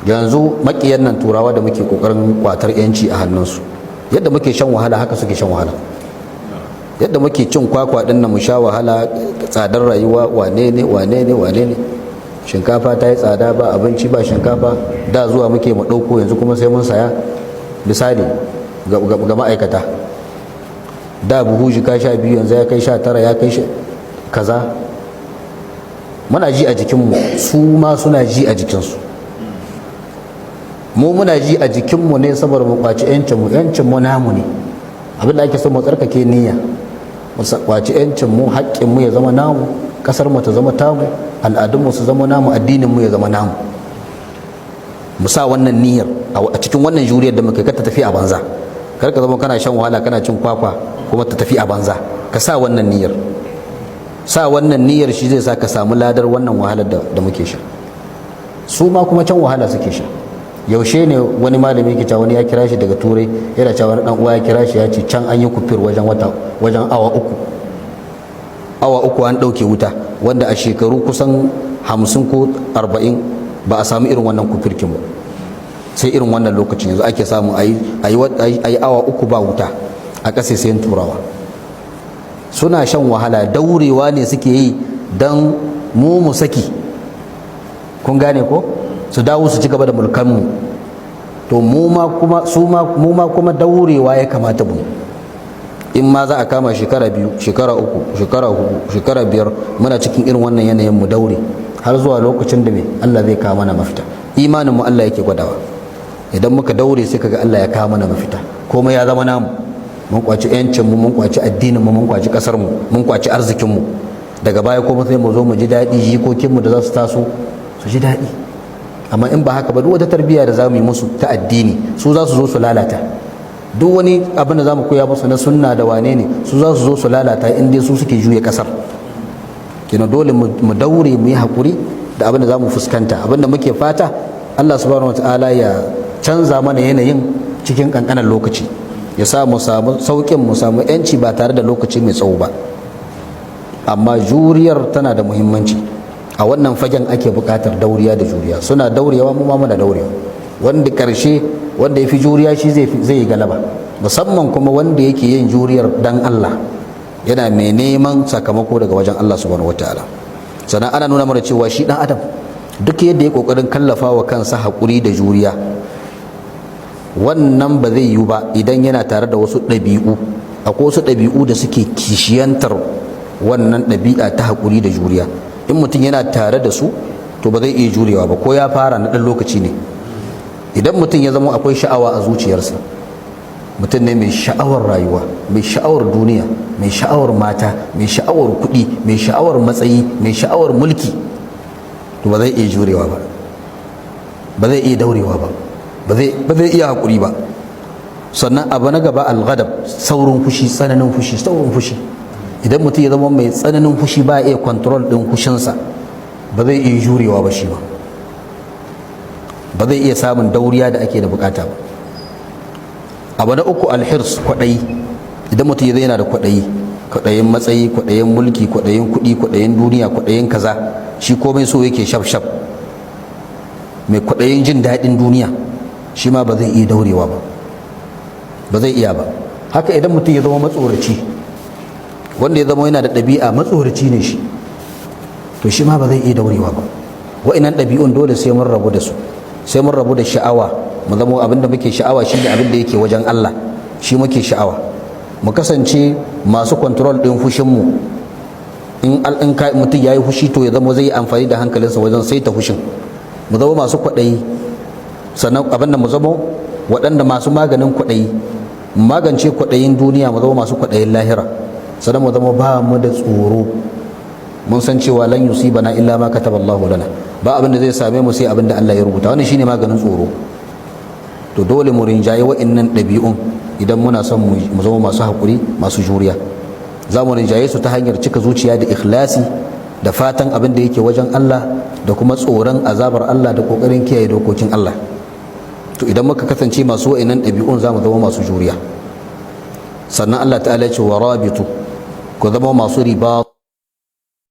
Yanzu makiyan nan Turawa da muke kokarin kwatar yanci a hannunsu, yadda muke shan wahala haka suke shan wahala. Yadda muke cin kwakwa din nan mu sha wahala, tsadar rayuwa, wane ne, wane ne, wane ne, shinkafa ta yi tsada, ba abinci, ba shinkafa, da zuwa muke mu ɗauko, yanzu kuma sai mun saya. Misali ga ma'aikata, da buhu jika 12, yanzu ya kai 19, ya kai kaza. Muna ji a jikinmu, su ma suna ji a jikinsu. Mu muna ji a jikinmu ne saboda mu kwaci 'yancinmu. 'Yancinmu namu ne. Abin da ake so, mu tsarkake niyya, mu kwaci 'yancinmu, haƙƙinmu ya zama namu, ƙasar mu ta zama tamu, al'adunmu su zama namu, addinin mu ya zama namu. Mu sa wannan niyyar a cikin wannan juriyar da muke, ta tafi a banza. Kar ka zama kana shan wahala, kana cin kwakwa, kuma ta tafi a banza. Ka sa wannan niyyar. Sa wannan niyyar shi zai sa ka samu ladar wannan wahalar da muke sha. Su ma kuma can wahala suke sha. Yaushe ne wani malami ke cewa wani ya kira shi daga Turai, yana cewa wani dan uwa ya kira shi, ya ce can an yi coupure wajen wata, wajen awa 3, awa 3 an ɗauke wuta, wanda a shekaru kusan 50 ko 40 ba a samu irin wannan coupure kin ba, sai irin wannan lokacin yanzu ake samu a yi awa 3 ba wuta a ƙasashen Turawa. Suna shan wahala, daurewa ne suke yi don mu mu saki. Kun gane ko? Su dawo su ci gaba da mulkanmu. To mu ma kuma, su ma, mu ma kuma daurewa ya kamata mu. In ma za a kama shekara 2, shekara 3, shekara 4, shekara 5 muna cikin irin wannan yanayin, mu daure har zuwa lokacin da me Allah zai kawo mana mafita. Imanin mu Allah yake gwadawa. Idan muka daure, sai kaga Allah ya kawo mana mafita, komai ya zama namu, mun kwaci yancin mu, mun kwaci addinin mu, mun kwaci kasar mu, mun kwaci arzikin mu. Daga baya kuma sai mu zo mu ji daɗi, jikokin mu da za su taso su ji daɗi. Amma in ba haka ba, duk wata tarbiyya da za mu yi musu ta addini, su za su zo su lalata. Duk wani abin da za mu koya musu na sunna da wane ne, su za su zo su lalata, in dai su suke juya kasar. Kina dole mu daure, mu yi haƙuri da abin da za mu fuskanta. Abin da muke fata, Allah subhanahu wataala ya canza mana yanayin cikin kankanin lokaci, ya sa mu samu sauƙin, mu samu yanci ba tare da lokaci mai tsawo ba. Amma juriyar tana da muhimmanci. A wannan fagen ake buƙatar dauriya da juriya. Suna daurewa, mu ma muna daurewa. Wanda ƙarshe, wanda ya fi juriya shi zai yi galaba, musamman kuma wanda yake yin juriyar dan Allah, yana mai neman sakamako daga wajen Allah subhanahu wataala. Sannan ana nuna mana cewa shi dan adam, duk yadda ya kokarin kallafa wa kansa haƙuri da juriya, wannan ba zai yiwu ba idan yana tare da wasu ɗabi'u. Akwai wasu ɗabi'u da suke kishiyantar wannan ɗabi'a ta haƙuri da juriya. In mutum yana tare da su, to ba zai iya jurewa ba, ko ya fara na ɗan lokaci ne. Idan mutum ya zama akwai sha'awa a zuciyarsa, mutum ne mai sha'awar rayuwa, mai sha'awar duniya, mai sha'awar mata, mai sha'awar kuɗi, mai sha'awar matsayi, mai sha'awar mulki, to ba zai iya jurewa ba, ba zai iya daurewa ba, ba zai iya haƙuri ba. Sannan abu na gaba, alghadab, saurin fushi, tsananin fushi, saurin fushi. Idan mutum ya zama mai tsananin fushi, ba iya control ɗin fushinsa, ba zai iya jurewa ba, shi ba ba zai iya samun dauriya da ake da bukata ba. Abu na uku, alhirs, kwaɗayi. Idan mutum ya yana da kwaɗayi, kwaɗayin matsayi, kwaɗayin mulki, kwaɗayin kuɗi, kwaɗayin duniya, kwaɗayin kaza, shi komai so yake shaf shaf, mai kwaɗayin jin daɗin duniya, shi ma ba zai iya daurewa ba, ba zai iya ba. Haka idan mutum ya zama matsoraci, wanda ya zama yana da ɗabi'a matsoraci ne shi, to shi ma ba zai iya daurewa ba. Wa'innan ɗabi'un dole sai mun rabu da su, sai mun rabu da sha'awa. Mu zama abin da muke sha'awa shi ne abin da yake wajen Allah, shi muke sha'awa. Mu kasance masu control ɗin fushinmu. In mutum ya yi fushi, to ya zama zai yi amfani da hankalinsa wajen saita fushin. Mu zama masu kwaɗayi, sannan abin da mu zama waɗanda masu maganin kwaɗayi, magance kwaɗayin duniya, mu zama masu kwaɗayin lahira. Sannan mu zama ba mu da tsoro, mun san cewa lan yusibana illa ma kataballahu lana, ba abin da zai same mu sai abin da Allah ya rubuta. Wannan shine maganin tsoro. To dole mu rinjaye wa'annan ɗabi'un idan muna son mu zama masu haƙuri, masu juriya. Za mu rinjaye su ta hanyar cika zuciya da ikhlasi, da fatan abin da yake wajen Allah, da kuma tsoron azabar Allah, da ƙoƙarin kiyaye dokokin Allah. To idan muka kasance masu wa'annan ɗabi'un, za mu zama masu juriya. Sannan Allah ta'ala ya ce wa rabitu, ku zama masu riba.